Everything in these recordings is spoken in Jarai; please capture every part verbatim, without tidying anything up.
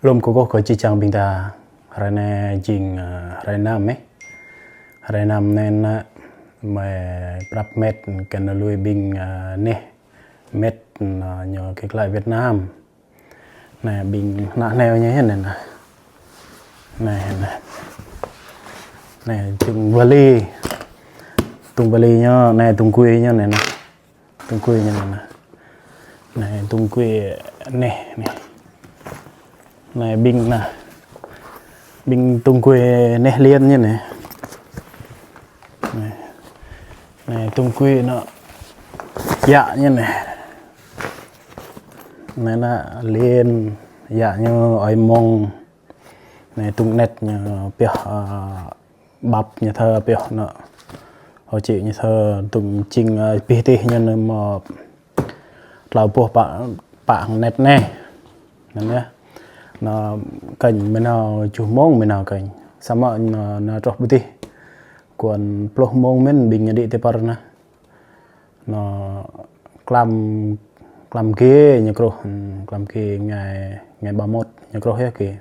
Lŏm kơkuh kơ či čang ƀing ta, hrơi anai jing, ơ, hrơi năm, ơ. Hrơi năm anai, ơ, mơi prăp met kơ nơ lui ƀing, ơ, neh met, ơ, ñu kơ klai Việt Nam. Anai ƀing ană neo ñu anai, anai. Anai, anai. Anai, tung vali. Tung vali ñu, anai, tung kui ñu anai, anai. Tung kui ñu anai, anai. Anai, tung kui neh, anai. Anai, ƀing anai. Ƀing tung kui neh lien ñu anai. Anai. Anai, tung kui anŭn yă ñu anai. Anai, anai, lien yă ñu ơi mông. Anai, tung net ñu pioh, ơ, ƀăp ñu thơ pioh anŭn. Hơči ñu thơ tung čing, ơ, pih tih ñu anŭn mơ̆ tlâo boh pă, pă hăng net anai. Anŭn yơh. Anŭn kơnh mơnao tơjuh mông mơnao kơnh. Samơ̆ anŭn, anŭn truh ƀu tih. Kuan pluh mông mơ̆n ƀing ñu đĭ tơpăr anŭn. Anŭn klăm, klăm gê ñu kruh, hmm, klăm gê ngày, ngày ba mốt ñu kruh yơh gê.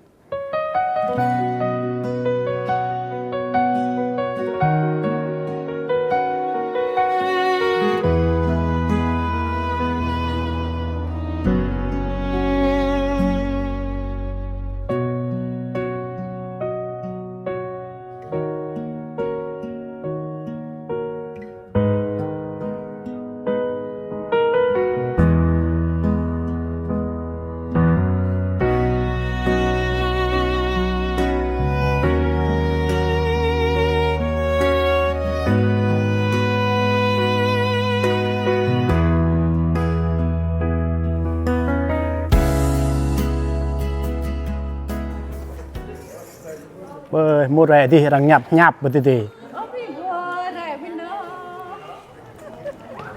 Ƀơi, mŭt rai dih arăng ñăp ñăp ƀơi dih.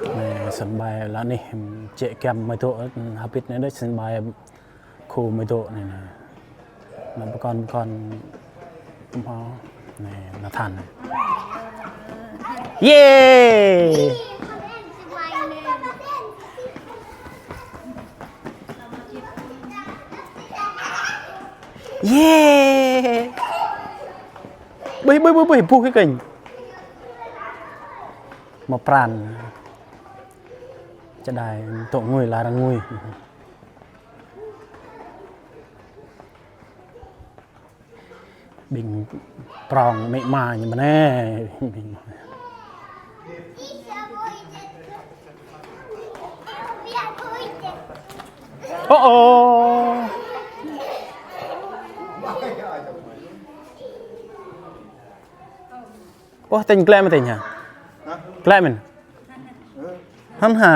Anai, sân bay lŏn anih, čĕ kiăm mơi dŏ, hơbĭt anai đôč sân bay khu mơi dŏ anai, anai. Anai pơkŏn, pơkŏn, tơm hŏ, anai, anai than anai. Yê! Yê! Ƀơi, ƀơi, ƀơi, ƀơi, buh kơ kơnh. Mă pran. Čơđai tŏ ngui, lar ngui. Ƀing prŏng amĭ ama ñu mơ̆n anai. Ơ ơ. Ơ, tơñ glĕ mơ̆n tơñ hă? Hă? Glĕ mơ̆n. Hăn hă.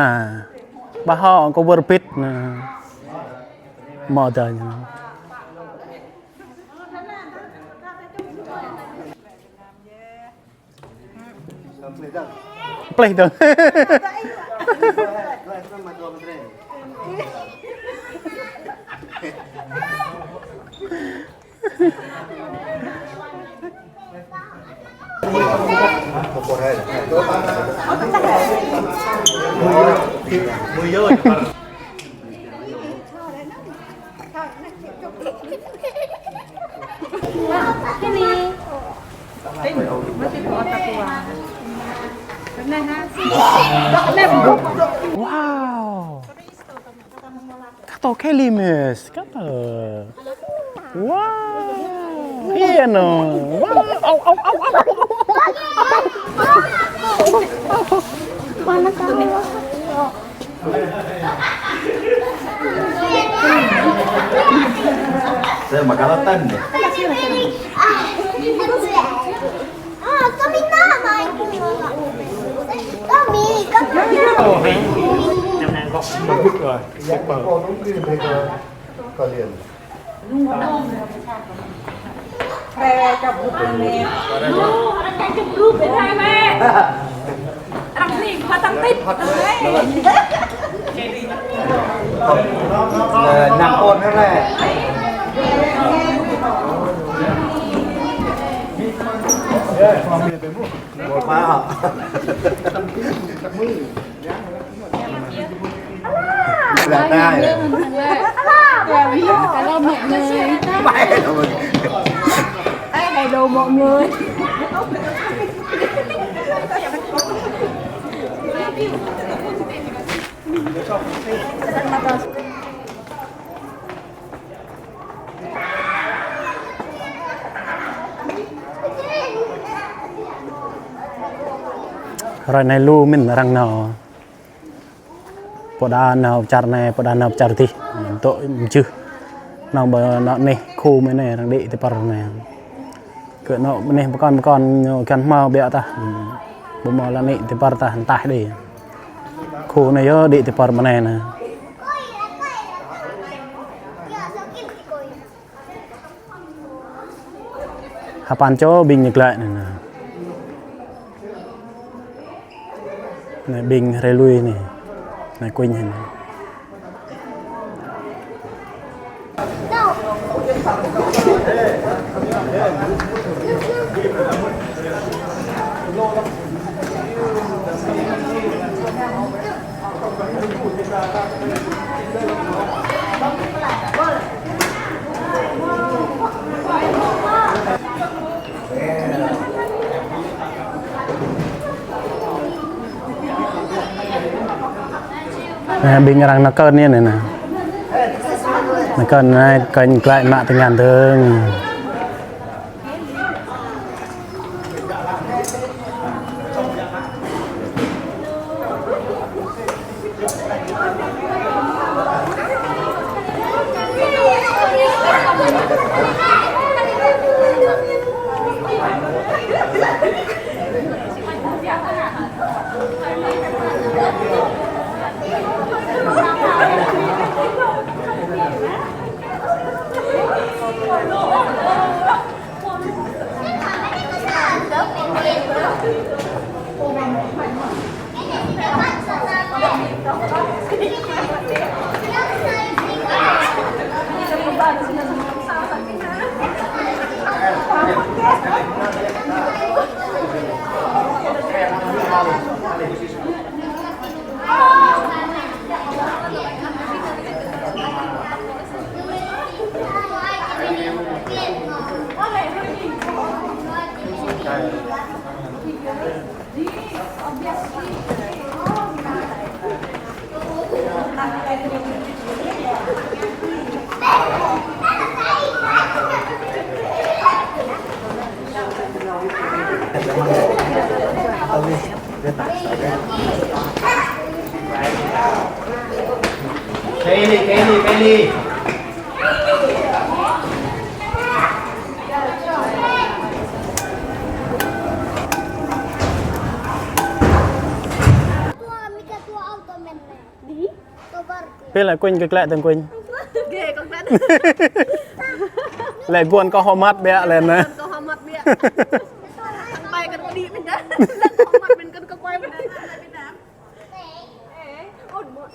Ƀă hŏ kơ wơr bit anai. Mơ̆ dơ̆ ñu. Plih dơ̆ng. Wow. Kato keli mes, kato. Wow. Iya no. Wow. Au, au, au, au. Mana kamu? Saya makan rotan deh. Năm ôn nữa này. Một má hả? Là tai. Hello mọi người. Hello mọi người. Hrơi anai lu mĭn arăng nao. Pô đa nao pơ čar anai, pô đa nao pơ čar adih. Dŏ mjưh. Nao ƀơi anŏ anih khul mơ̆ng anai arăng đĭ ti păr anai. Kơ anŏ anih pơkŏn pơkŏn ñu kiăng hmâo biă tah. Ƀu hmâo lŏn đĭ ti păr tah, taih đĭ. Khul anai yơh đĭ ti păr mơ̆ng anai nă. Hơpăn čô ƀing ñu glaĭ anai nă. Anai ƀing hrơi lui anai. Anai kuñ anai. Anai, ƀing arăng nao kơn anai nă. Nao kơn anai, kơn glaĭ mă tơngan dơ̆ng. Kelly, Kelly, Kelly. Pil lĕ kuñ kơ klĕ tơng kuñ. Lĕ guôn kơ hơmăt biă lĕ nă.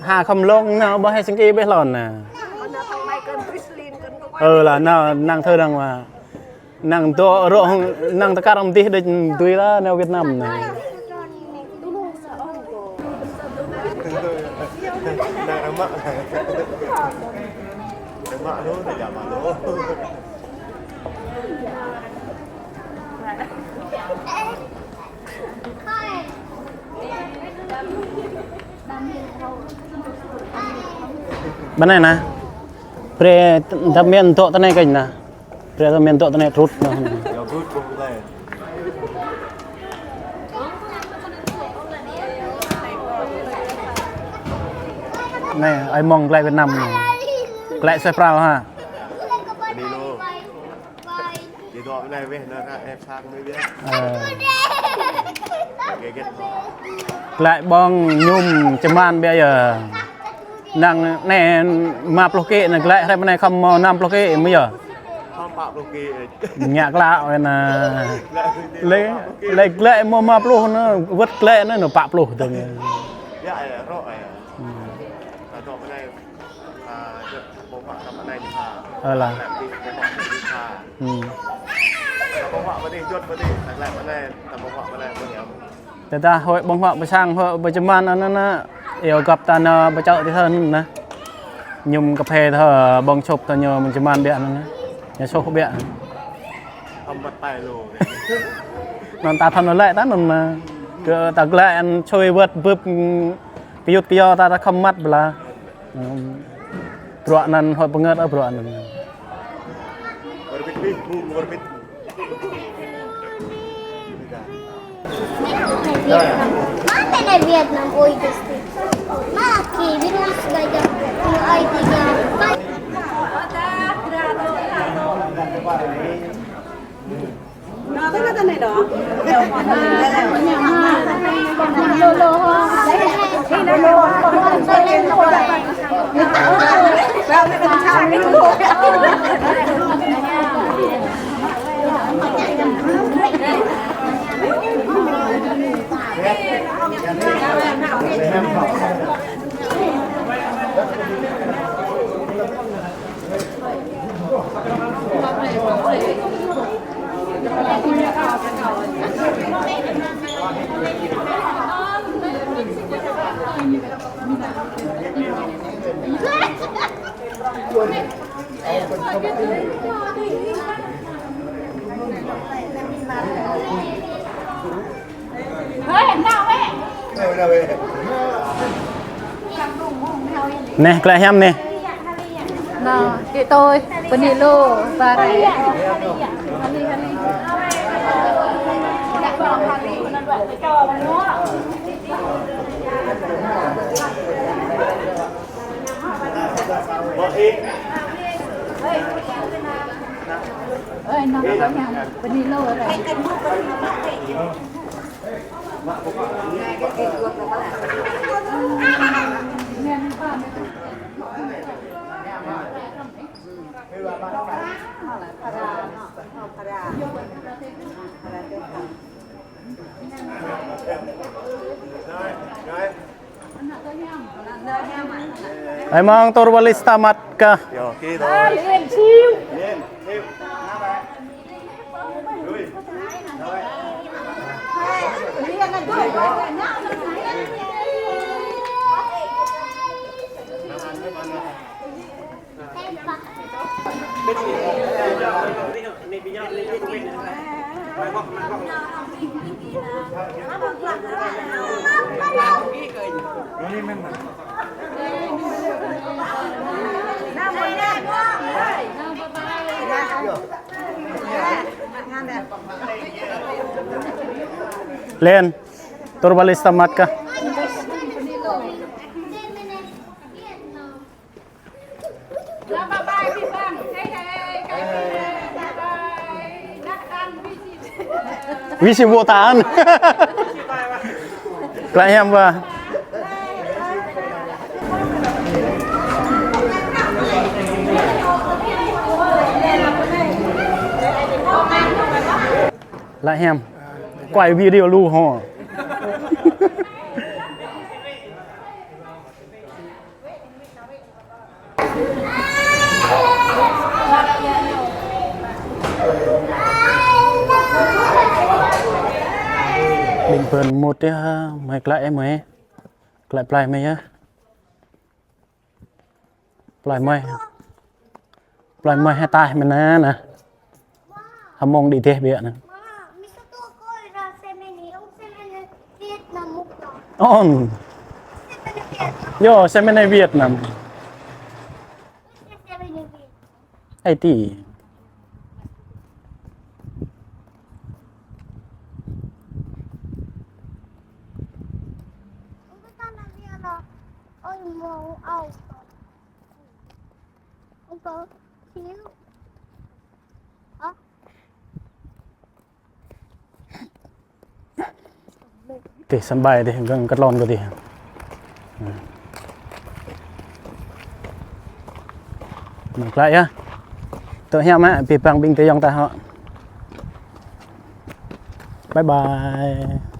Ha khăm lông nao ƀơi Helsinki ƀĕ lŏn nă. Ơ lah nao năng thơ năng wa. Năng dŏ rŏ hăng, năng tơkar hăng dih đĕč tui lah nao Việt Nam nă. Bơnai nă. Brơi tơmen dŏ tơnai kơnh nă. Brơi tơmen dŏ tơnai trut nă. Anai, ai mơ̆ng glaĭ Việt Nam nă. Glaĭ suaih pral ha. Đi dŏ bơnai weh nă, ep sang mơi biă. Ơ. Glaĭ ƀơ̆ng mơñum čơman biă yơh. Năng anai rơma pluh kĕ nă, glaĭ hrơi bơnai khŏm mơ̆ năm pluh kĕ mơ̆ yơh. Khŏm pă pluh kĕ. Ngă klă weh nă. Lĕ, lĕ glaĭ mơ̆ rơma pluh nă, wơ̆t glaĭ nă, nă pă pluh dơ̆ng. Yă, yă, rŏ yă. Hmm. Ơ lah. Hmm. Tơdah huăi ƀơ̆ng huă pơ sang, huăi pơčơman anŭn nă, yua găp ta nao pơčơ̆ ti thơ anŭn nă. Ñum kơphê thâo ƀơ̆ng sŭp thâo ñu mơ̆n čơman biă anŭn. Ñu soh biă. Anŭn ta thâo ñu lĕ ta anŭn mơ̆n. Kơ ta glaĭ ăn sui wơ̆t bưp, kơyut kơyâo ta, ta khŏm măt bla. Bruă anŭn hơi pơngơ̆t ơ bruă anŭn. Mă, pe ne Vietnam, oi, este. Mă, că vin să gădăm, nu ai de gădăm. Neh, glaĭ hiam neh. Nă, kơ tui, bơni lu, ba rai. Ơi, nă, bơni lu, rai. Ơi, mơ̆ng tur wali selamat kah? Yo, kơ tui. Len, tur wali selamat kah? Wĭ si ƀu tan. Glaĭ hiam wa. Glaĭ hiam. Quay video lu hŏ. Ƀing pơn mŭt yơh, mơi glaĭ mơi. Glaĭ plơi mơi yơh. Plơi mơi. Plơi mơi hơtai mơi nă nă. Hơmông đĭ dêh biă nă. Ôn. Yo, sơmơnai Vietnam. Ai ti. Tih, sân bay tih, găng kơ tlôn kơ tih. Mă glaĭ yơh. Tui hiam mă, pih păng ƀing tơ yŏng ta hŏ. Bye bye.